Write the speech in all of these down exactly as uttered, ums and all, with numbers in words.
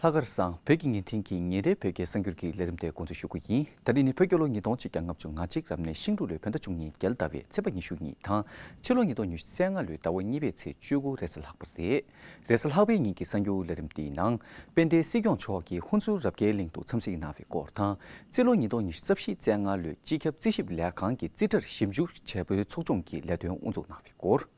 ལྷག་དཀར་བཟང་། བོད་ཀྱི་ཉིན་ཕྲན་གྱི་ཉིན་རེའི་བོད་སྐད་གསར་འགྱུར་གྱི་ལས་རིམ་དེ་འགོ་འཛུགས་ཞུ་གི་ཡིན། ད་རིང་ནི་བོད་རྒྱལ་ལོ་ཉིས་སྟོང་ཆིག་བརྒྱ་ལྔ་བཅུ་ང་གཅིག་རབ་གནས་ཤིང་འབྲུག་ལོའི་བོད་ཟླ་བཅུ་གཉིས་རྒྱལ་ཟླ་བའི་ཚེས་པ་ཉི་ཤུ་གཉིས་དང་། ཕྱི་ལོ་ཉིས་སྟོང་ཉི་ཤུ་རྩ་ལྔ་ལོའི་ཟླ་བ་གཉིས་པའི་ཚེས་བཅུ་དགུ་རེས་གཟའ་ལྷག་པ་རེད། རེས་གཟའ་ལྷག་པའི་ཉིན་གྱི་གསར་འགྱུར་ལས་རིམ་འདིའི་ནང་། དཔལ་ལྡན་སྲིད་སྐྱོང་མཆོག་གིས་ཧུན་སུར་རབ་རྒྱས་གླིང་དུ་འཚམས་གཟིགས་གནང་བའི་སྐོར་དང་། རྩིས་ལོ་ཉིས་སྟོང་ཉི་ཤུ་རྩ་བཞི་རྩ་ལྔ་ལོའི་སྤྱི་ཁྱབ་རྩིས་ཞིབ་ལས་ཁང་གི་རྩིས་ཁྲར་ཞིབ་འཇུག་བྱེད་པོའི་ཚོགས་ཆུང་གི་ལས་དོན་དབུ་འཛུགས་གནང་བའི་སྐོར།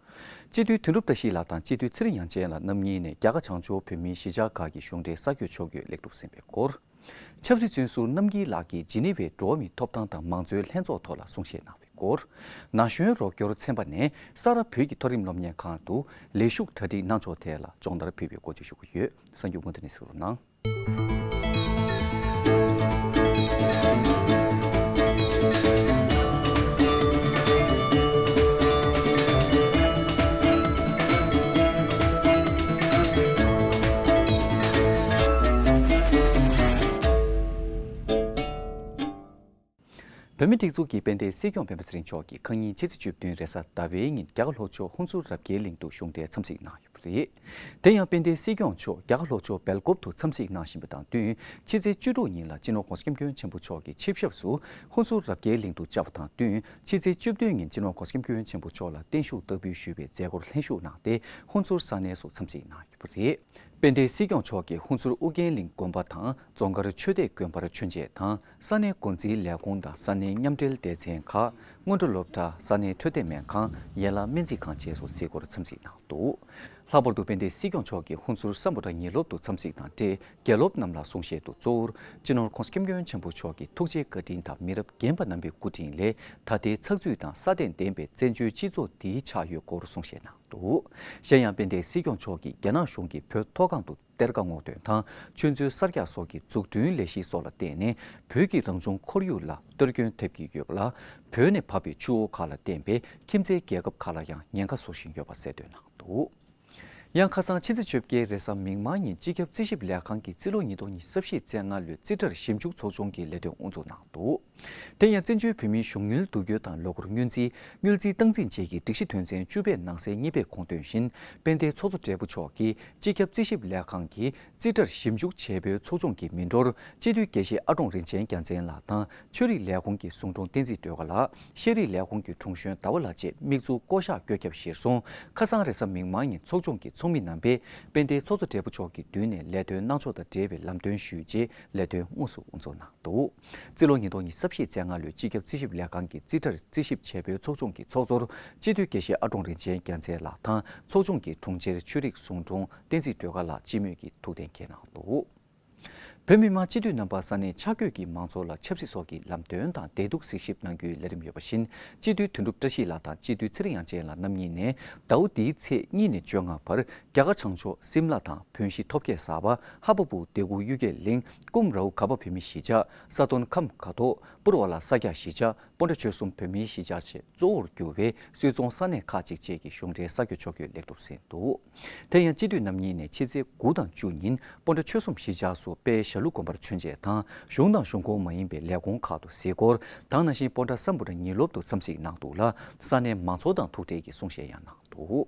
སྤྱི་འཐུས་དོན་གྲུབ་བཀྲ་ཤིས་ལགས་དང་སྤྱི་འཐུས་ཚེ་རིང་དབྱངས་ཅན་ལགས་རྣམ་གཉིས་ནས་རྒྱ་གར་བྱང་ཕྱོགས་བོད་མིའི་གཞིས་ཆགས་ཁག་གི་གཞུང་འབྲེལ་གསར་འགོད་ཕྱོགས་བསྐྱོད་ལེགས་གྲུབ་ཟིན་པའི་སྐོར། ཆབ་སྲིད་བཙོན་ཟུར་རྣམ་རྒྱལ་ལགས་ཀྱིས་ཇི་ནི་ཝའི་འགྲོ་བ་མིའི་ཐོབ་ཐང་དང་མང་གཙོའི་ལྷན་ཚོགས་ཐོག་ལ་གསུང་བཤད་གནང་བའི་སྐོར། ན་གཞོན་རོགས་སྐྱོར་ཚན་པ་ནས་ས་རཱ་བོད་ཀྱི་མཐོ་རིམ་སློབ་གཉེར་ཁང་དུ་ལས་ཞུགས་གྲ་སྒྲིག་གནང་ཕྱོགས་ཐད་ལ་སྦྱོང་བརྡར་ཕུལ་བའི་སྐོར་བཅས་ཞུ་གི་ཡོད། གསར་འགྱུར་མུ་མཐུད་ནས་གཟིགས་རོགས་གནང་། བོད་མིའི་སྒྲིག་འཛུགས་ཀྱི་དཔལ་ལྡན་སྲིད་སྐྱོང་སྤེན་པ་ཚེ་རིང་མཆོག་གིས་ཁ་ཉིན་ཕྱི་ཚེས་བཅུ་བདུན་རེས་གཟའ་ཟླ་བའི་ཉིན་རྒྱ་གར་ལྷོ་ཕྱོགས་ཧུན་སུར་རབ་རྒྱས་གླིང་དུ་གཞུང་འབྲེལ་འཚམས་གཟིགས་གནང་ཡོད་པ་རེད། དེ་ཡང་དཔལ་ལྡན་སྲིད་སྐྱོང་མཆོག་རྒྱ་གར་ལྷོ་ཕྱོགས་སྦེལ་ཀོབ་ཏུ་འཚམས་གཟིགས་གནང་བཞིན་པ་དང་བསྟུན། ཕྱི་ཚེས་བཅུ་དྲུག་ཉིན་ལ་སྤྱི་ནོར་༸གོང་ས་༸སྐྱབས་མགོན་ཆེན་པོ་མཆོག་གི་ཆིབས་ཞབས་སུ་ཧུན་སུར་རབ་རྒྱས་གླིང་དུ་བཅར་བ་དང་བསྟུན། ཕྱི་ཚེས་བཅུ་བདུན་ཉིན་སྤྱི་ནོར་༸གོང་ས་༸སྐྱབས་མགོན་ཆེན་པོ་མཆོག་ལ་བརྟན་བཞུགས་བསྟར་འབུལ་ཞུས་པའི་མཛད་སྒོར་ལྷན་ཞུགས་གནང་སྟེ་ཧུན་སུར་ས་གནས་སུ་འཚམས་གཟིགས་གནང་ཡོད་པ་རེད། དཔལ་ལྡན་སྲིད་སྐྱོང་མཆོག་གིས་ཧུན་སུར་ཨུ་རྒྱན་གླིང་དགོན་པ་དང་རྫོང་མཁར་ཆོས་སྡེ་དགོན་པར་མཆོད་མཇལ་དང་། ས་གནས་འགོ་འཛིན་ལས་ཁུངས་དང་ས་གནས་མཉམ་འབྲེལ་སྡེ་ཚན་ཁག་སྔོན་འགྲོ་སློབ་གྲྭ། ས་གནས་འཕྲོད་བསྟེན་སྨན་ཁང་། ཡན་ལག་སྨན་རྩིས་ཁང་བཅས་སུ་གཟིགས་སྐོར་འཚམས་གཟིགས་གནང་འདུག་ལྷག་པར་དུ་དཔལ་ལྡན་སྲིད་སྐྱོང་མཆོག་གིས་ཧུན་སུར་སམ་བྷོ་ཊ་ཉིན་སློབ་ཏུ་འཚམས་གཟིགས་དང་འབྲེལ་དགེ་སློབ་རྣམས་ལ་གསུང་བཤད་དུ་གཙོ་བོར་སྤྱི་ནོར་༸གོང་ས་༸སྐྱབས་མགོན་ཆེན་པོ་མཆོག་གི་ཐུགས་རྗེ་བཀའ་དྲིན་དང་མི་རབས་རྒན་པ་རྣམ་པའི་སྐུ་དྲིན་ལས་ད་ལྟའི་ཚགས་ཚུད་དང་སྲ་བརྟན་ལྡན་པའི་བཙན་བྱོལ་སྤྱི་ཚོགས་འདི་ཆགས་ཡོད་སྐོར་གསུང་བཤད་གནང་འདུག་གཞན་ཡང་དཔལ་ལྡན་སྲིད་སྐྱོང་མཆོག་གིས་རྒྱ་ནག་གཞུང་གིས་བོད་མཐོ་སྒང་དུ་གཏེར་ཁ་སྔོག་འདོན་དང་ཆུ་མཛོད་གསར་རྒྱག་སོགས་ཀྱི་འཛུགས་སྐྲུན་ལས་གཞི་སོགས་ལ་བརྟེན་ནས་བོད་ཀྱི་རང་བྱུང་ཁོར་ཡུག་ལ་གཏོར་སྐྱོན་ཐེབས་ཀྱི་ཡོད་པ་ལ། བོད་ནས་བབས་པའི་ཆུ་བོ་ཁག་ལ་བརྟེན་པའི་ཁྱིམ་མཚེས་རྒྱལ་ཁབ་ཁག་ལ་ཡང་ཉེན་ཁ་བཟོ་བཞིན་ཡོད་པ་གསལ་སྟོན་གནང་འདུག་ཡང་ཁ་སང་ཕྱི་ཚེས་བཅོ་བརྒྱད་རེས་གཟའ་མིག་དམར་ཉིན་སྤྱི་ཁྱབ་རྩིས་ཞིབ་ལས་ཁང་གི་རྩིས་ལོ་ཉིས་སྟོང་ཉི་ཤུ་རྩ་བཞི་རྩ་ལྔ་ལོའི་རྩིས་ཁྲར་ཞིབ་འཇུག་ཚོགས་ཆུང་གི་ལས་དོན་དབུ་འཛུགས་གནང་འདུག་དེ་ཡང་བཙན་བྱོལ་བོད་མིའི་གཞུང་དངུལ་བསྡུ་སྐྱོར་དང་ལོ་འཁོར་སྔོན་རྩིས། དངུལ་རྩིས་སྟངས་འཛིན་བཅས་ཀྱི་སྒྲིག་གཞི་དོན་ཚན་བཅུ་པའི་ནང་གསེས་གཉིས་པའི་དགོངས་དོན་བཞིན། དཔལ་ལྡན་ཚོགས་གཙོ་སྦྲེལ་པོ་མཆོག་གིས་སྤྱི་ཁྱབ་རྩིས་ཞིབ་ལས་ཁང་གི་རྩིས་ཁྲར་ཞིབ་འཇུག་བྱེད་པོའི་ཚོགས་ཆུང་གི་མི་འགྲོར་སྤྱི་འཐུས་དགེ་བཤེས་ཨ་ཀྲོང་རིན་ཆེན་རྒྱལ་མཚན་ལགས་དང་ཆོས་རིག་ལས་ཁུངས་ཀྱི་ཟུང་དྲུང་བསྟན་འཛིན་སྒྲོལ་དཀར་ལགས། ཤེས་རིག་ལས་ཁུངས་ཀྱི་དྲུང་གཞོན་ཟླ་བ་ལགས་བཅས་དམིགས་འཛུགས་བསྐོ་གཞག་བཀོད་ཁྱབ་གཞིར་བཟུང་ཁ་སང་རེས་གཟའ་མིག་དམར་ཉིན་ཚོགས་ཆུང་གི་ཚོགས་མི་རྣམ་པས་དཔལ་ལྡན་ཚོགས་གཙོ་སྦྲེལ་པོ་མཆོག་གི་མདུན་ནས་ལས་དོན་གནང་ཕྱོགས་དང་འབྲེལ་བའི་ལམ་སྟོན་ཞུས་རྗེས་ལས་དོན་དངོས་སུ་དབུ་འཛུགས་གནང་འདུག་རྩིས་ལོ་ཉིས་སྟོང་ཉི་ཤུ་རྩ་བཞི་རྩ་ལྔ་ལོའི་སྤྱི་ཁྱབ་རྩིས་ཞིབ་ལས་ཁང་གི་རྩིས་ཁྲར་རྩིས་ཞིབ་བྱེད་པོའི་ཚོགས་ཆུང་གི་ཚོགས་གཙོར་སྤྱི་འཐུས་དགེ་བཤེས་ཨ་ཀྲོང་རིན་ཆེན་རྒྱལ་མཚན་ལགས་དང་ཚོགས་ཆུང་གི་དྲུང་ཆེར་ཆོས་རིག་ཟུང་དྲུང་བསྟན་འཛིན་སྒྲོལ་དཀར་ལགས་སྤྱི་མོས་ཀྱིས་ཐུགས་གཏན་འཁེལ་གནང་འདུག་བོད་མི་མང་སྤྱི་འཐུས་རྣམ་པ་ས་གནས་ཆ་བགོས་ཀྱི་མང་ཚོགས་ལ་ཆབ་སྲིད་སོགས་ཀྱི་ལམ་སྟོན་དང་བདེ་སྡུག་གཟིགས་ཞིབ་གནང་རྒྱུའི་ལས་རིམ་ཡོད་པ་བཞིན། སྤྱི་འཐུས་དོན་གྲུབ་བཀྲ་ཤིས་ལགས་དང་སྤྱི་འཐུས་ཚེ་རིང་དབྱངས་ཅན་ལགས་རྣམ་གཉིས་ནས་ཟླ་བ་འདིའི་ཚེས་གཉིས་ནས་བཅོ་ལྔ་བར་རྒྱ་གར་བྱང་ཕྱོགས་སིམ་ལ་དང་བོན་གཞིས་ཐོབ་རྒྱལ་གསར་པ། ཧ་པ་བུ་སྡེ་དགུ་གཡུལ་རྒྱལ་གླིང་། ཀུམ་རའུ་ག་པ་བོད་མིའི་གཞིས་ཆགས། ས་ཐོན་ཁམས་ཁ་ཐོག་པུར་བ་ལ་ས་སྐྱ་གཞིས་ཆགས། སྤོན་ཊ་ཆོལ་གསུམ་བོད་མིའི་གཞིས་ཆགས་བཅས་གཙོ་བོར་གྱུར་པའི་སུད་ཚོང་ས་གནས་ཁག་ཅིག་བཅས་ཀྱི་གཞུང་འབྲེལ་གསར་འགོད་ཕྱོགས་བསྐྱོད་ལེགས་གྲུབ་ཟིན་འདུག་དེ་ཡང་སྤྱི་འཐུས་རྣམ་གཉིས་ནས་ཕྱི་ཚེས་དགུ་དང་བཅུ་ཉིན་སྤོན་ཊ་ཆོལ་གསུམ་གཞིས་ཆགས་སུ་དཔལ་ཞྭ་ལུ་དགོན་པར་མཆོད་མཇལ་དང་གཞུང་དང་གཞུང་ཁོངས་མ་ཡིན་པའི་ལས་ཁུངས་ཁག་ཏུ་གཟིགས་སྐོར་དང་། ནང་བཞིན་སྤོན་ཊ་སམ་བྷོ་ཊ་ཉིན་སློབ་ཏུ་འཚམས་གཟིགས་གནང་འདུག་ལ། ས་གནས་མང་ཚོགས་དང་ཐུག་འཕྲད་ཀྱིས་གསུང་བཤད་ཡང་གནང་འདུག་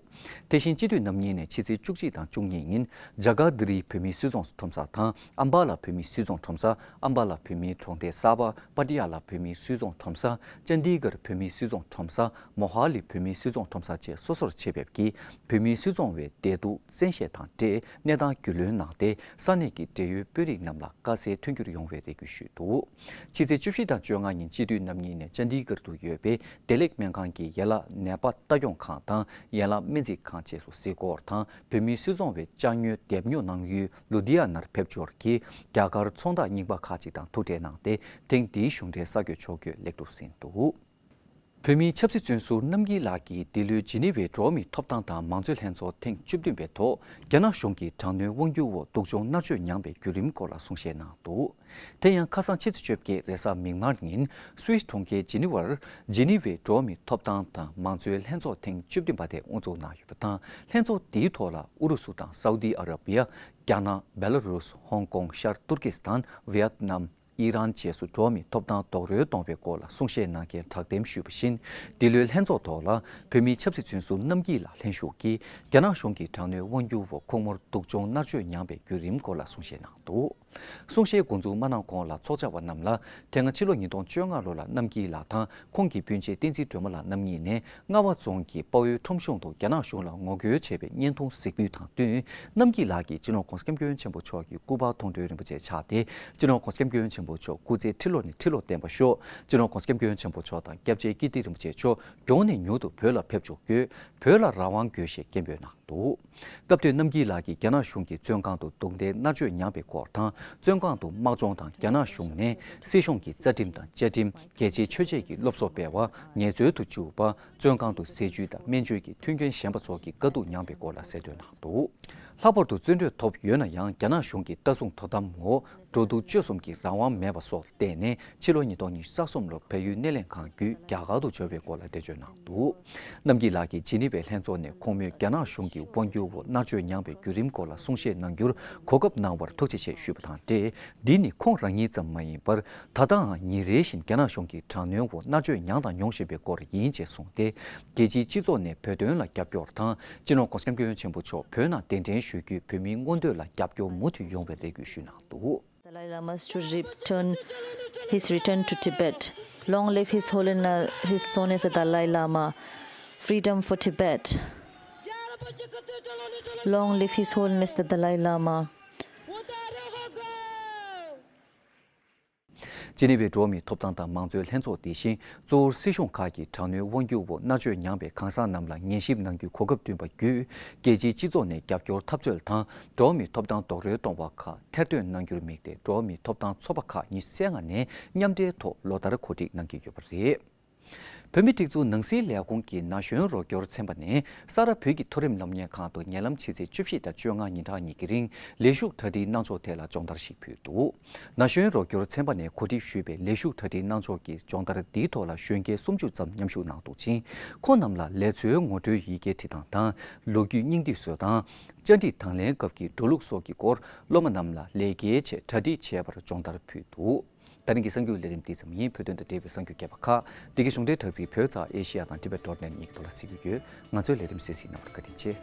དེ་བཞིན་སྤྱི་འཐུས་རྣམ་གཉིས་ནས་ཕྱི་ཚེས་བཅུ་གཅིག་དང་བཅུ་གཉིས་ཉིན་ཇ་ག་དྷ་རིའི་བོད་མིའི་སུད་ཚོང་ཁྲོམ་ས་དང་ཨམ་བྷ་ལ་བོད་མིའི་སུད་ཚོང་ཁྲོམ་ས། ཨམ་བྷ་ལ་བོད་མིའི་གྲོང་སྡེ་གསར་པ། པ་ཏི་ཡ་ལ་བོད་མིའི་སུད་ཚོང་ཁྲོམ་ས། ཅན་དི་གར་བོད་མིའི་སུད་ཚོང་ཁྲོམ་ས། མོ་ཧ་ལི་བོད་མིའི་སུད་ཚོང་ཁྲོམ་ས་བཅས་སོ་སོར་ཆེད་ཕེབས་ཀྱིས་བོད་མིའི་སུད་ཚོང་བའི་བདེ་སྡུག་གསན་བཤད་དང་འབྲེལ་གནས་སྟངས་རྒྱུས་ལོན་གནང་སྟེ་ས་གནས་ཀྱི་འབྲེལ་ཡོད་དཔོན་རིགས་རྣམས་ལ་དཀའ་སེལ་མཐུན་འགྱུར་ཡོང་བའི་རེ་སྐུལ་ཞུས་འདུག་ཕྱི་ཚེས་བཅུ་བཞི་དང་བཅོ་ལྔ་ཉིན་སྤྱི་འཐུས་རྣམ་གཉིས་ནས་ཅན་དི་གར་དུ་ཡོད་པའི་བདེ་ལེགས་སྨན་ཁང་གི་ཡན་ལག་ནད་པ་ལྟ་སྐྱོང་ཁང་དང་ཡན་ལག་སྨན་རྩིས་ཁང་བཅས་སུ་གཟིགས་སྐོར་དང་། བོད་མིའི་སུད་ཚོང་བའི་ཅ་དངོས་འདེམས་ཉོ་གནང་ཡུལ་ལུ་དྷི་ཡ་ནར་ཕེབས་འབྱོར་གྱིས་རྒྱ་གར་ཚོང་རྟགས་རྙིང་པ་ཁག་ཅིག་དང་ཐུག་འཕྲད་གནང་སྟེ་ཐེངས་འདིའི་གཞུང་འབྲེལ་གསར་འགོད་ཕྱོགས་བསྐྱོད་ལེགས་གྲུབ་ཟིན་འདུག་བོད་མིའི་ཆབ་སྲིད་བཙོན་ཟུར་རྣམ་རྒྱལ་ལགས་ཀྱིས་འདི་ལོའི་ཇི་ནི་ཝའི་འགྲོ་བ་མིའི་ཐོབ་ཐང་དང་མང་གཙོའི་ལྷན་ཚོགས་ཐེངས་བཅུ་བདུན་པའི་ཐོག་རྒྱ་ནག་གཞུང་གིས་དྲག་གནོན་དབང་སྒྱུར་འོག་སྡུག་སྦྱོང་མནར་གཅོད་མྱངས་པའི་བརྒྱུད་རིམ་སྐོར་ལ་གསུང་བཤད་གནང་འདུག་དེ་ཡང་ཁ་སང་ཕྱི་ཚེས་བཅོ་བརྒྱད་རེས་གཟའ་མིག་དམར་ཉིན་སུད་སི་གྲོང་ཁྱེར་ཇི་ནི་ཝར་ཇི་ནི་ཝའི་འགྲོ་བ་མིའི་ཐོབ་ཐང་དང་མང་གཙོའི་ལྷན་ཚོགས་ཐེངས་བཅུ་བདུན་པ་དེ་དབུ་འཛུགས་གནང་ཡོད་པ་དང་། ལྷན་ཚོགས་འདིའི་ཐོག་ལ་ཨུ་རུ་སུ་དང་སའུ་ཏི་ཨ་ར་བི་ཡ། རྒྱ་ནག། བེ་ལ་རུས། ཧོང་ཀོང་། ཤར་ཏུར་ཀི་སི་ཐན། ཝི་ཡེད་ནམ། ཨི་རན་བཅས་སུ་འགྲོ་བ་མིའི་ཐོབ་ཐང་རྡོག་རོལ་གཏོང་བའི་སྐོར་ལ་གསུང་བཤད་གནང་མཁན་དྲག་འདེམས་ཞུས་པ་བཞིན། འདི་ལོའི་ལྷན་ཚོགས་ཐོག་ལ་བོད་མིའི་ཆབ་སྲིད་བཙོན་ཟུར་རྣམ་རྒྱལ་ལགས་ལྷན་ཞུགས་ཀྱིས་རྒྱ་ནག་གཞུང་གི་དྲག་གནོན་དབང་སྒྱུར་འོག་ཁོང་མོར་སྡུག་སྦྱོང་མནར་གཅོད་མྱངས་པའི་བརྒྱུད་རིམ་སྐོར་ལ་གསུང་བཤད་གནང་འདུག། གསུང་བཤད་འགོ་འཛུགས་མ་གནང་གོང་ལ་ཚོགས་བཅར་བ་རྣམས་ལ་དེ་སྔ་ཕྱི་ལོ་ཉིས་སྟོང་བཅོ་ལྔ་ལོ་ལ་རྣམ་རྒྱལ་ལགས་དང་ཁོང་གི་སྤུན་མཆེད་བསྟན་འཛིན་སྒྲོལ་མ་ལགས་རྣམ་གཉིས་ནས་རྔ་བ་རྫོང་གི་དཔའ་བོའི་ཁྲོམ་གཞུང་དུ་རྒྱ་ནག་གཞུང་ལ་ངོ་རྒོལ་བྱས་པའི་བརྙན་ཐུང་གཟིགས་འབུལ་དང་བསྟུན། རྣམ་རྒྱལ་ལགས་ཀྱིས་སྤྱི་ནོར་༧གོང་ས་༧སྐྱབས་མགོན་ཆེན་པོ་མཆོག་གི་སྐུ་པར་མཐོང་གྲོལ་རིན་པོ་ཆེ་ཕྱག་སྟེ། སྤྱི་ནོར་༧གོང་ས་༧སྐྱབས་མགོན་ཆེན་པོ་མཆོག་སྐུ་ཚེ་ཁྲི་ལོ་ནས་ཁྲི་ལོ་བརྟན་པར་ཤོག། སྤྱི་ནོར་༧གོང་ས་༧སྐྱབས་མགོན་ཆེན་པོ་མཆོག་དང་སྐྱབས་རྗེ་ཀིརྟི་རིན་པོ་ཆེ་མཆོག་མགྱོགས་ནས་མྱུར་དུ་བོད་ལ་ཕེབས་ཆོག་དགོས། བོད་ལ་རང་དབང་དགོས་ཞེས་སྐད་འབོད་གནང་འདུག། སྐབས་དེར་རྣམ་རྒྱལ་ལགས་ཀྱིས་རྒྱ་ནག་གཞུང་གིས་བཙོན་ཁང་དུ་རྡུང་རྡེག་མནར་གཅོད་མྱངས་པའི་སྐོར་དང་། བཙོན་ཁང་དུ་དམག་སྦྱོང་དང་རྒྱ་ནག་གཞུང་ནས་སྲིད་གཞུང་གི་རྩ་ཁྲིམས་དང་བཅའ་ཁྲིམས། རྒྱལ་སྤྱིའི་ཆོས་བྱེད་ཀྱི་སློབ་གསོ་སྤེལ་བ་ངལ་རྩོལ་དུ་བཅུག་པ། བཙོན་ཁང་དུ་ཟས་བཅུད་དང་སྨན་བཅོས་ཀྱི་མཐུན་རྐྱེན་ཞན་པ་སོགས་ཀྱི་དཀའ་སྡུག་མྱངས་པའི་སྐོར་ལ་གསལ་འདོན་གནང་འདུག། ལྷག་པར་དུ་བཙོན་གྲོལ་ཐོབ་ཡོད་ན་ཡང་རྒྱ་ནག་གཞུང་གི་ལྟ་སྲུང་དོ་དམ་འོག་འགྲོ་འདུག་སྤྱོད་གསུམ་གྱི་རང་དབང་མེད་པ་སོགས་ལ་བརྟེན་ནས་ཕྱི་ལོ་ཉིས་སྟོང་ཉི་ཤུ་རྩ་གསུམ་ལོར་བལ་ཡུལ་སྣེ་ལེན་ཁང་བརྒྱུད་རྒྱ་གར་དུ་འབྱོར་བའི་སྐོར་ལ་འགྲེལ་བརྗོད་གནང་འདུག། རྣམ་རྒྱལ་ལགས་ཀྱིས་ཇི་ནི་ཝའི་ལྷན་ཚོགས་ནས་ཁོང་མོས་རྒྱ་ནག་གཞུང་གི་དབང་སྒྱུར་འོག་མནར་གཅོད་མྱངས་པའི་བརྒྱུད་རིམ་སྐོར་ལ་གསུང་བཤད་གནང་རྒྱུར་གོ་སྐབས་གནང་བར་ཐུགས་རྗེ་ཆེ་ཞུས་པ་དང་འབྲེལ། འདི་ནི་ཁོང་རང་ཉིད་ཙམ་མ་ཡིན་པར། ད་ལྟའང་ཉིན་རེ་བཞིན་རྒྱ་ནག་གཞུང་གི་དྲག་གནོན་འོག་མནར་གཅོད་མྱངས་དང་མྱོང་བཞིན་པའི་སྐོར་ཡིན་ཅེས་གསུངས་ཏེ། རྒྱལ་སྤྱིའི་སྤྱི་ཚོགས་ནས་བོད་དོན་ལ་རྒྱབ་སྐྱོར་དང་། སྤྱི་ནོར་༧གོང་ས་༧སྐྱབས་མགོན་ཆེན་པོ་མཆོག་བོད་ནང་གདན་འདྲེན་ཞུ་རྒྱུས་བོད་མིའི་མངོན་འདོད་ལ་རྒྱབ་སྐྱོར་མུ་མཐུད་ཡོང་བའི་རེ་སྐུལ་ཞུས་གནང་འདུག། Dalai Lama to return, his return to Tibet. Long live His Holiness, His Holiness the Dalai Lama. Freedom for Tibet. Long live His Holiness the Dalai Lama. ཇི་ནི་ཝའི་འགྲོ་བ་མིའི་ཐོབ་ཐང་དང་མང་གཙོའི་ལྷན་ཚོགས་འདི་བཞིན་གཙོ་བོར་སྲིད་གཞུང་ཁག་གི་དྲག་གནོན་དབང་སྒྱུར་འོག་མནར་གཅོད་མྱངས་པའི་གང་ཟག་རྣམས་ལ་ངན་ཞིབ་གནང་རྒྱུའི་གོ་སྐབས་བསྐྲུན་པ་བརྒྱུད། རྒྱལ་སྤྱིའི་སྤྱི་ཚོགས་ནས་རྒྱབ་སྐྱོར་འཐབ་རྩོད་དང་འགྲོ་བ་མིའི་ཐོབ་ཐང་རྡོག་རོལ་གཏོང་བ་ཁག་ཐེར་འདོན་གནང་རྒྱུར་དམིགས་ཏེ། འགྲོ་བ་མིའི་ཐོབ་ཐང་ཚོགས་པ་ཁག་ཉི་ཤུ་རྩ་ལྔ་ནས་མཉམ་འབྲེལ་ཐོག་ལོ་ལྟར་གོ་སྒྲིག་གནང་གི་ཡོད་པ་རེད། བོད་མིའི་སྒྲིག་འཛུགས་ནང་སྲིད་ལས་ཁུངས་ཀྱི་ན་གཞོན་རོགས་སྐྱོར་ཚན་པ་ནས་ས་རཱ་བོད་ཀྱི་མཐོ་རིམ་སློབ་གཉེར་ཁང་དུ་ཉེ་ལམ་ཕྱི་ཚེས་བཅུ་བཞི་དང་བཅོ་ལྔ་ཉིན་གྲངས་གཉིས་ཀྱི་རིང་ལས་ཞུགས་གྲ་སྒྲིག་གནང་ཕྱོགས་ཐད་ལ་སྦྱོང་བརྡར་ཞིག་ཕུལ་འདུག། ན་གཞོན་རོགས་སྐྱོར་ཚན་པ་ནས་གོ་སྒྲིག་ཞུས་པའི་ལས་ཞུགས་གྲ་སྒྲིག་གནང་ཕྱོགས་ཀྱི་སྦྱོང་བརྡར་འདིའི་ཐོག་ལ་གཞོན་སྐྱེས་སུམ་ཅུ་ཙམ་མཉམ་ཞུགས་གནང་འདུག་ཅིང་། ཁོང་རྣམས་ལ་ལས་འཚོལ་ངོ་སྤྲོད་ཡི་གེ་འབྲི་སྟངས་དང་། ལོ་རྒྱུས་སྙིང་བསྡུས་བཟོ་སྟངས། བཅར་འདྲི་དང་ལེན་སྐབས་ཀྱི་འགྲོ་ལུགས་སོགས་ཀྱི་སྐོར་སློབ་མ་རྣམས་ལ་ལས་ཀའི་ཆེད་གྲ་སྒྲིག་བྱས་པར་སྦྱོང་བརྡར་ཕུལ་འདུག། ད་རིང་གི་གསར་འགྱུར་ལས་རིམ་འདི་ཙམ་ཡིན། བོད་དོན་དང་འབྲེལ་བའི་གསར་འགྱུར་རྒྱས་པ་ཁག་འདི་གའི་གཞུང་འབྲེལ་དྲ་ཚིགས་བོད་ཙ་ཨེ་ཤི་ཡ་དང་ཊི་བེ་ཊི་ཌོ་ཊི་ནེ་ཊི་གཉིས་ཀྱི་ཐོག་ལ་གཟིགས་རྒྱུ་ཡོད། ང་ཚོའི་ལས་རིམ་གསན་གཟིགས་གནང་བར་བཀའ་དྲིན་ཆེ།